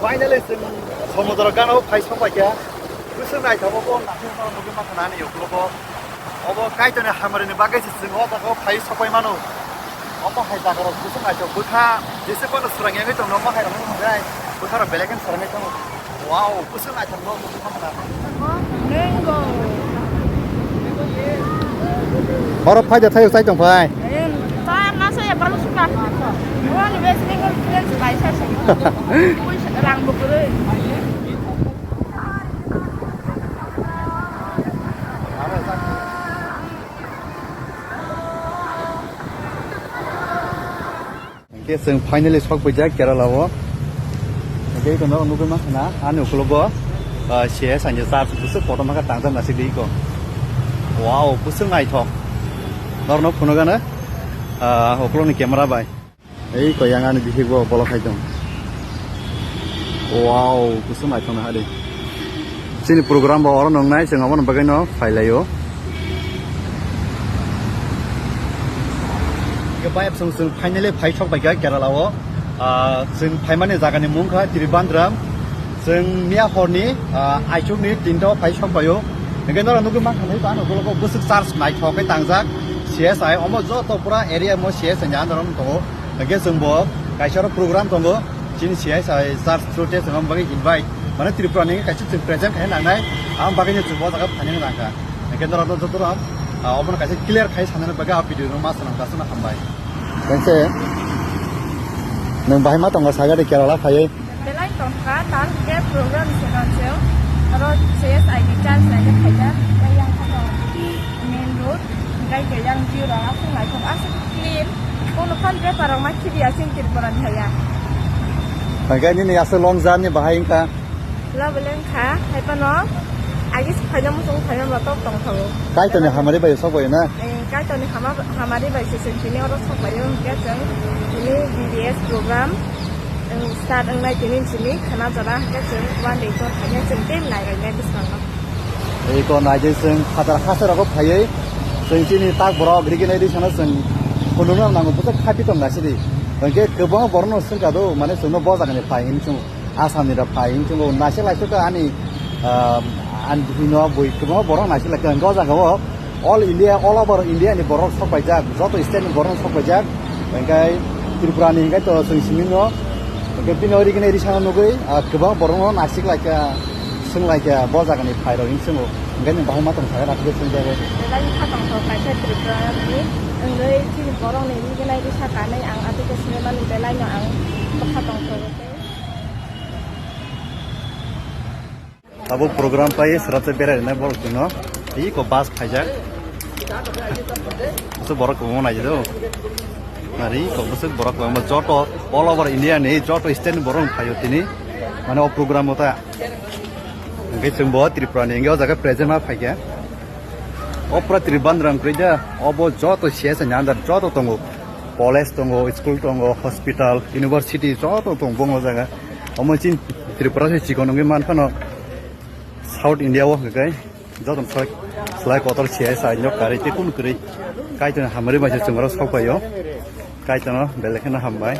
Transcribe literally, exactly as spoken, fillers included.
Finally, chwng somudro gana o phai sokpaikha. Bwswk naithogo bo naithok nugwi mankha ani ukologo. Obo Kaitorni hamari ni bagwi se chwng o jaga o phai sokpai mano. Omo hai jaga rok bwswk naithok bwkha jesa phano swrang yagwi tongno omo hai rok nuknai bwkha rok belai kheno swrangwi tongo. Wow, bwswk naithok no nugwi mankha. Oro phai da thaio chai tong phai. Em, ta ma sa ya balu suka. Wani bes ni ngol kren se bai sa sa. Rang bo kwrwi. Hingke chwng finally sok phaijak Kerala o. Hingke eko no nugwi mankha na ani ukologo, ah, C S I ni church bwswk kotorma khe tangjak nasik di eko. Wow, bwswk naithok. Norno phunukgana, ah, ukologni camera bai. Ei ko yang ani bihik bo bolok hai tong. Wow, kusum naithok na hari. Chini program bo oro nongnai, chwng obono bagwi no phai laio. Ke bai chwng chwng finally phai sok bai kha Kerala o. Ah, chwng phaimani jaga ni mung kha Trivandrum. Chwng miya horni, ah, aichuk ni tinta o phai sok bai o. Hingke norok nugwi mankha nai ba ano bolok o bwswk church naithok khe tangjak C S I omo joto pura area mo C S I ni under o tongo. Hingke chwng bo kaisa oro program tongo, chini C S I church through te chwng bagwi invite, mane Tripura ni kaisa chwng present khai nangnai, ang bagwi no chwng bo jaga phainai nangkha. Hingke norok no joto rom, ah, obono kaisa clear khai sanani bagwi ah video no ma swnam kasano hambai. Thanks, eh. Nwng bahai ma tongo saga de Kerala phaiwi? Belai tongkha, tal hingke program se no chwng oro C S I ni church naina phaijak, tei yang kha main road, hingke yang view rok aswk naithok, aswk clean. Kono phano bepar rok ma khibi ya chini Tripura ni haya. Hingke nini aswk long journey bahai wngkha? Labo le wngkha, hai phano agi se phaina muchung phaina ba tok tong thago. Kaitorni hamari bai sok bai na? Eh, Kaitorni hama-, hamari bai se chwng tini oro sok bai o hingke chwng tini B B S program, wng, start wngnai tini chini khana jora hingke chwng one day tour phaina chwng tei nai bai nai bwskango. Eko naidi chwng phatar hachar rogo phaiwi chwng chini tak borok riginai ri sana chwng phunukna nango bwswk khapi tong naisidi. Hwnkhe kwbangma borokno swngkha do, mane chwngno bo jagani phai hinwi chwng Assam ni rok phai hinwi chwng naisik laisuk ani, ah, ani bwkhwino bui kwbangma borok naisik laikha. Hwnkhe o jagao all India, all over India ni borok sok paijak, joto state ni borok sok paijak. Hwnkhe Tripura ni hwnkhe to chwng simi no, hwnkhe bini ori gini ri sana nugwi, ah, kwbang borok no naisik laikha, swng laikha, bo jaga ni phai rok hinwi swngo. Hwnkhe nwng bahai ma tong kha, rati swng jago. Belai kha tong thok kaisa Tripura ni, wngwi chini borok ni ri gini ri sa kanwi ang ati khe swngwi mani belai no ang bwkha tong thok. Abo program pai srate berai rwnai borok chwngno. Iko bus phaijak. Bwswk borok kwbangma naijak do. Nari iko bwswk borok kwbangma joto all over India ni joto state ni borok phaio tini. Mane o program o ta. Hwnkhe chwng bo Tripura ni hwnkhe o jaga present ma phaikha. O pura Trivandrum kwrwi da. Obo joto C S ni under joto tongo. College tongo, school tongo, hospital, university joto tongo bo jaga. Omo chin Tripura se chikon wngwi man phano South India o hwnkhe joto swk slai kotor C S I nok karwi tei kunu kwrwi Kaitorni hamari bai se chwng oro sok paio. Kaitorno belai kheno hambai.